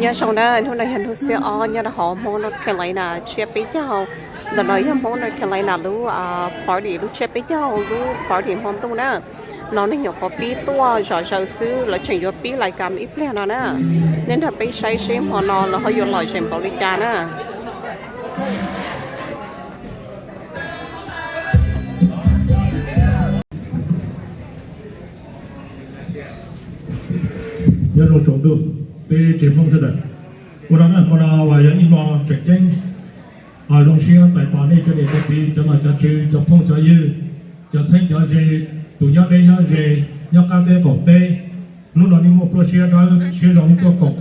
Nyob zoo na, hnub no yog hnub xiab ob nyob rau hauv Hmoob North Carolina tsiab peb caug. Ntawm no yog Hmoob North Carolina lub party, lub tsiab peb caug lub party hmo ntuj na. No nej nyuam qhuav pib tuaj zom zaws xwb, lawv tseem yuav pib lais kam ib pliag no na. Nej nrog peb saib seb hmo no lawv ho yuav lom zem npaum li cas na. Nyob zoo tsaus ntuj peb tsev Hmoob sawv daws. Ua no na, hmo no uas yog ib hmo tseem ceeb, zoo siab txais tos nej cov niam cov txiv, cov nom cov tswv, cov phooj cov ywg, cov txheeb cov ze, tus nyob deb nyob ze, nyob qab teb qaum teb. Hnub no nej muaj pluaj siab dawb siab zoo nej tuaj koom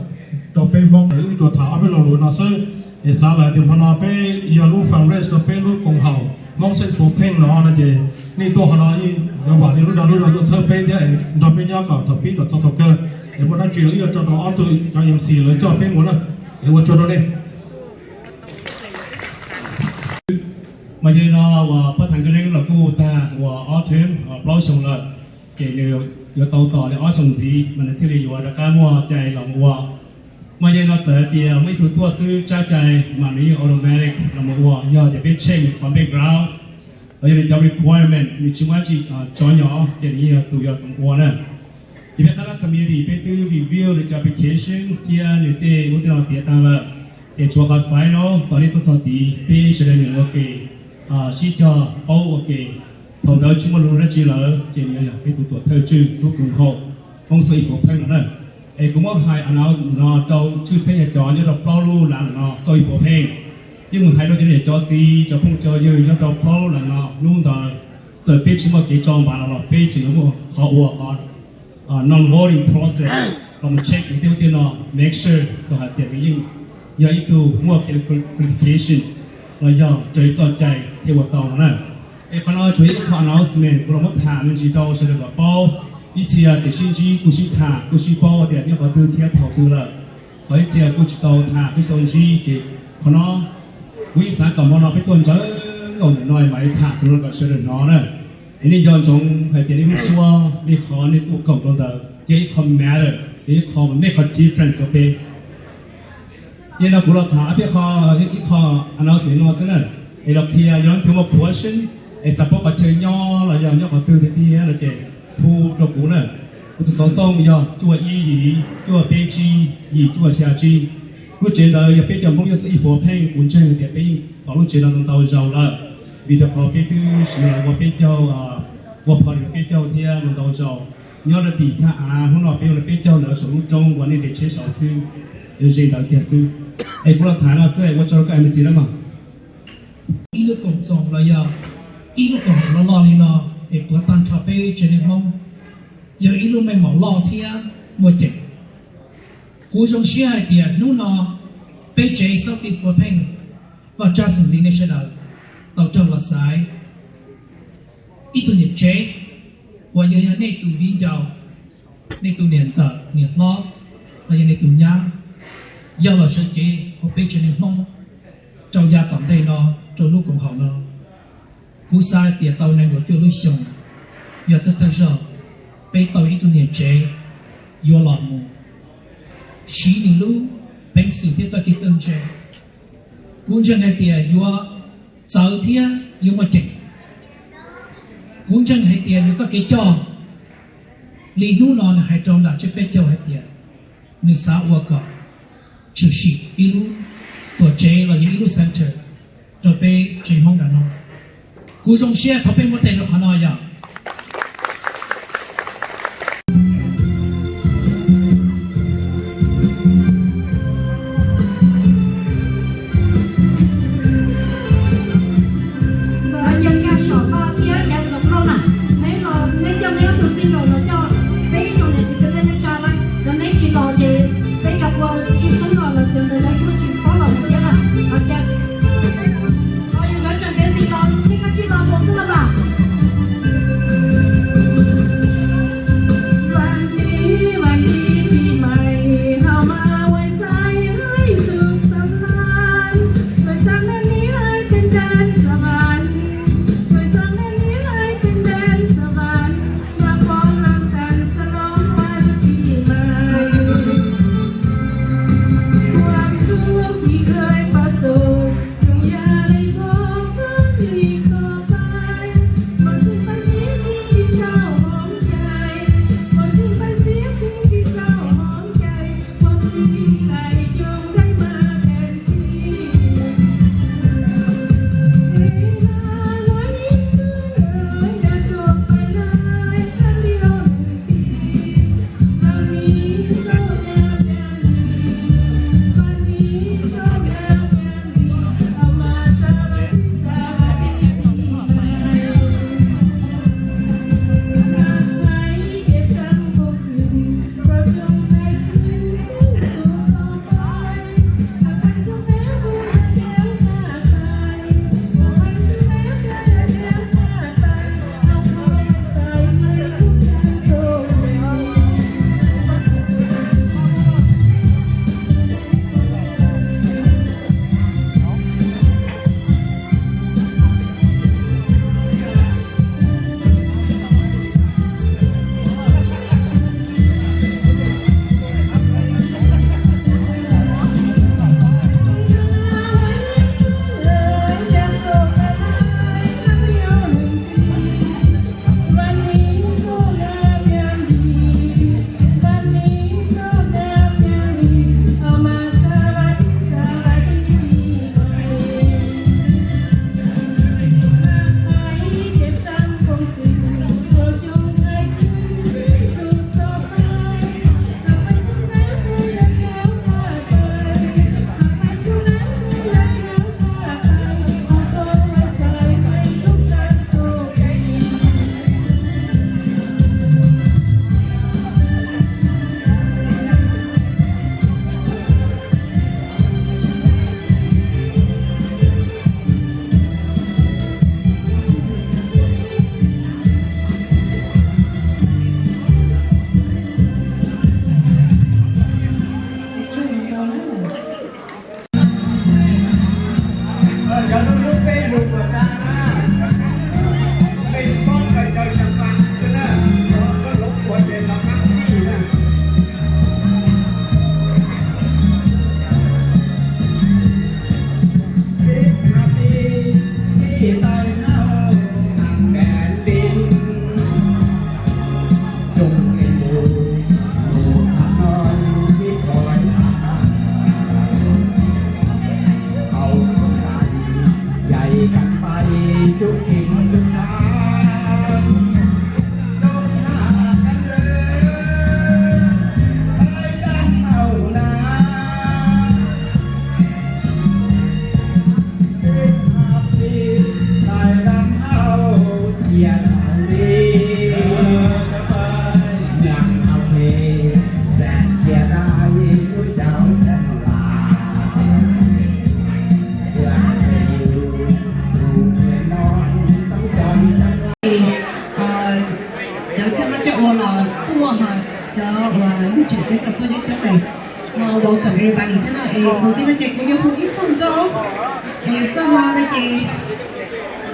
rau peb Hmoob. Wb tsuas tham ob peb lo lus no xwb, es xav lawm tias hmo no peb yog lub fundraise rau peb lub koom haum Hmoob Xeeb Pov Pheej no no ces nej tuaj qhov no yeej vam nej lub dag lub zog tuaj txhawb peb thiab nrog peb nyob kom thaum pib kom txog thaum kawg. Es muaj dab tsi los wb yuav tso rau ob tug cov M C lawv coj peb mus na. Es ua tsaug rau nej. Mas yog li no uas pab Tham Nkauj Neeb los kuj tag uas ob thwv plaub xyoo lawm, ces nws yuav tau tos li ob xyoo ntxiv mas nws thiaj li yuav rov qab muaj cai los mus ua. Mas yog li no txawm hais tias muaj ib tug tuaj xwb tsab cai mas nws yeej automatic los mus ua, yog tias peb check nws qhov background los yog nws cov requirement nws tsis muaj dab tsi tso nyob ces nws yeej yog tus yuav ua na. Ces peb qab lab community peb twb review nws cov application thiab nws tej ub tej no tiav tag lawm, ces tshuav qhov final tos nej tuaj txog tid peb sawv daws nyeem ua ke, sib cog paub ua ke. Thaum ntawd tsis muaj lus dab tsi lawm ces nws yog peb tus tuam thawj tswj lub koom haum Hmoob Xeeb Pov Pheej no na. Es kuv muab hais announce no rau tshwj xeeb yog cov nyob rau plaub lub lav no Xeeb Pov Pheej, yeej mus hais rau cov niam cov txiv, cov phooj cov ywg nyob rau plaub lub lav no hnub ntawd, txawm peb tsis muaj kev tso npav los los peb tseem yuav muaj qhov ua qhov non-voting process los mus check nws tej ub tej no, make sure kom hais tias nws yeej yog ib tug muaj qualification los yog raws li txoj cai thiaj ua tau no na. Es qhov no tsuas yog ib qho announcement kuv los muab tham me ntsis rau sawv daws kom paub. Ib txhia ces sib ntsib kuj sib tham kuj sib paub tias nyob qhov twg thiab thaum twg lawm, ho ib txhia kuj tsis tau tham kuj tsis tau ntsib ces qhov no kuv yeej xav kom hmo no peb tuaj ntsawg nkaus ntawm no mam li tham tus no kom sawv daws hnov na. Es nej nco ntsoov hais tias nej lub suab, nej qhov nej tuaj koom rau ntawd yog ib qho matter, yog ib qho make a difference rau peb. Yog li no kuv los tham peb qho, ib qho announcement no xwb na, es los qhia yog leej twg muaj question es xav paub qhov chaw nyob los yog nyob qhov twg tiag tiag no ces hu rau kuv na. Kuv tus xov tooj yog cuaj ib yim cuaj peb tsib yim cuaj xya tsib. Lub tsev ntawd yog peb cov Hmoob nyob Xeeb Pov Pheej, kuv ntseeg tias peb yeej pom lub tsev no ntau zaus lawm, vim rau qhov peb twb siv los ua peb caug, ua party peb caug thiab ntau zaus. Nyob rau tim thaj av hnub no peb ua peb caug ntawd saum lub roob uas nej nres tsheb saud xwb, yuav ze ntawd kiag xwb. Es kuv los tham no xwb, ua tsaug rau koj M C na mog. Ib lub koom txoos los yog ib lub koom haum loj loj li no es tuav tag nrho peb tsev neeg Hmoob, yog ib lub meej mom loj thiab muaj ceem. Kuv zoo siab hais tias hnub no peb tsev Southeast Pov Pheej, Vaj Tsab xeem li nej sawv daws tau raug los xaiv ib tug niam tsev uas yog, yog nej tus viv ncaus, nej tus niam ntxawm niam hlob, los yog nej tus nyab, yog los sawv cev hauv peb tsev neeg Hmoob rau yav tom ntej no, rau lub koom haum no. Kuv xav hais tias tau nees nkaum cuaj lub xyoos, yog thawj thawj zaug peb tau ib tug niam tsev yuav los mus siv nws lub peev xwm thiab txoj kev txawj ntse. Kuv ntseeg hais tias yuav txawv thiab yuav muaj ceem. Kuv ntseeg hais tias nws txoj kev coj li hnub no nws hais rau nram tsiab peb caug hais tias nws xav ua kom tshwm sim ib lub tuam tsev los yog ib lub center rau peb tsev Hmoob nram no. Kuv zoo siab thov peb muab tes rau qhov no yog. Neb coj neb ob tug txij nkaus los coj peb ib tsoom niam txiv kwv tij neej tsa lawm, yog neb tsis los ces peb cov ua tsis xub los lawm tias ntawd lawv kuj tsis paub los mus thiab na. Los cas, los yus nkawd tseem ntev ntxiv los, nej kav tsij los mus xwb los mas. Cov lub lub peb lug puas tau na? Peb lug poob kawg cov cov pam xwb na, cov koj lub puas ces los qab pij na. Ib hab pib, pib taws nau, nab nkaas nti. Cov coj noj coj ua los tuaj, cov uas lub tsev coj los tuaj nyob coob ne. Welcome everybody thiab no es txuas ntxiv no ces kuv yuav hu ib txoj nkauj es txoj no no ces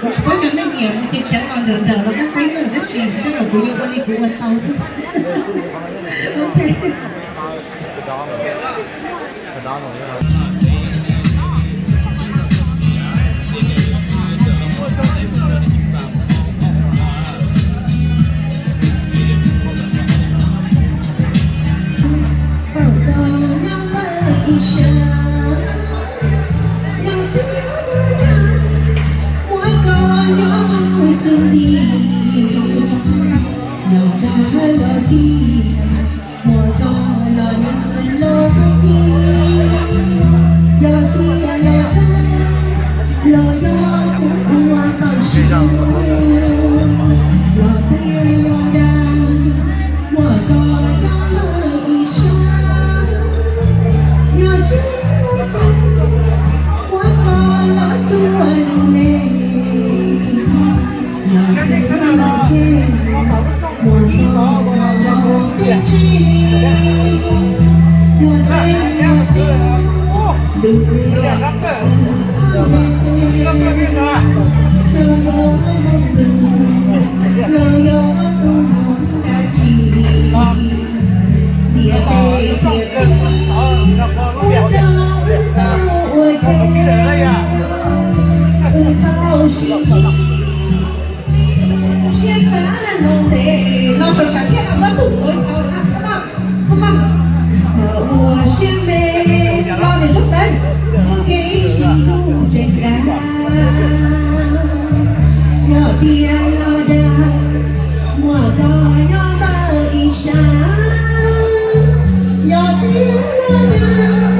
kuv tsis paub xyov nej nyiam mus ces cov los nrawm nrawm los qab qeeb na, tab sis tej zaum kuv yuav ua li kuv ua tau. Ok. Siab me, los nws tub teeb, muaj kev sib hlub tseem dag. Yog tias los dag, muab koj nyob ntawm ib sab. Yog tias los dag,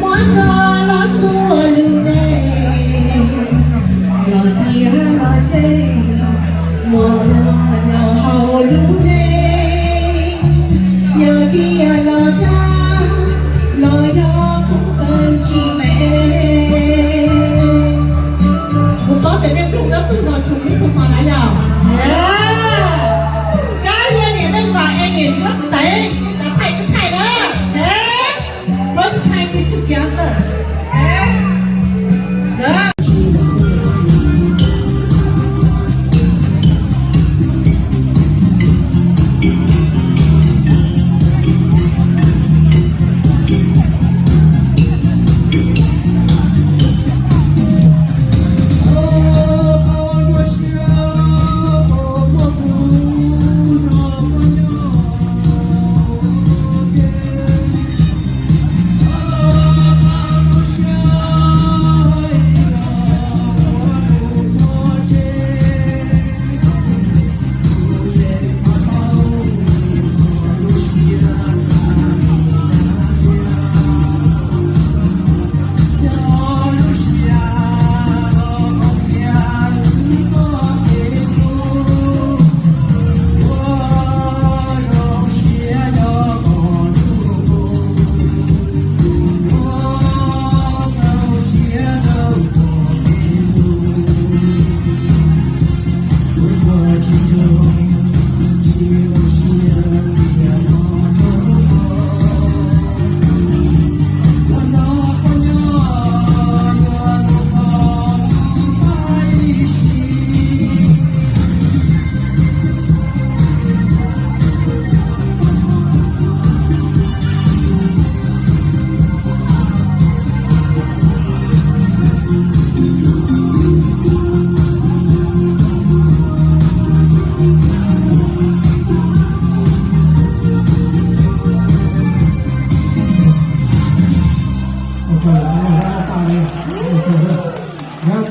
muab koj los txuag lub npe. Yog tias los tseg, muab koj nyob hauv lub npe. Yog tias los dag, los yog kuv txawj tsis me. Kuv paub tias nej nplog nyob twg los txhua ib txhua hmo na yog. Kab lias niam neej vam es niam ncuab teev, nej xav thaij twb thaij na. First time we together. Ua tsaug, ua tsaug, ua tsaug.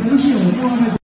Lub sij hawm muaj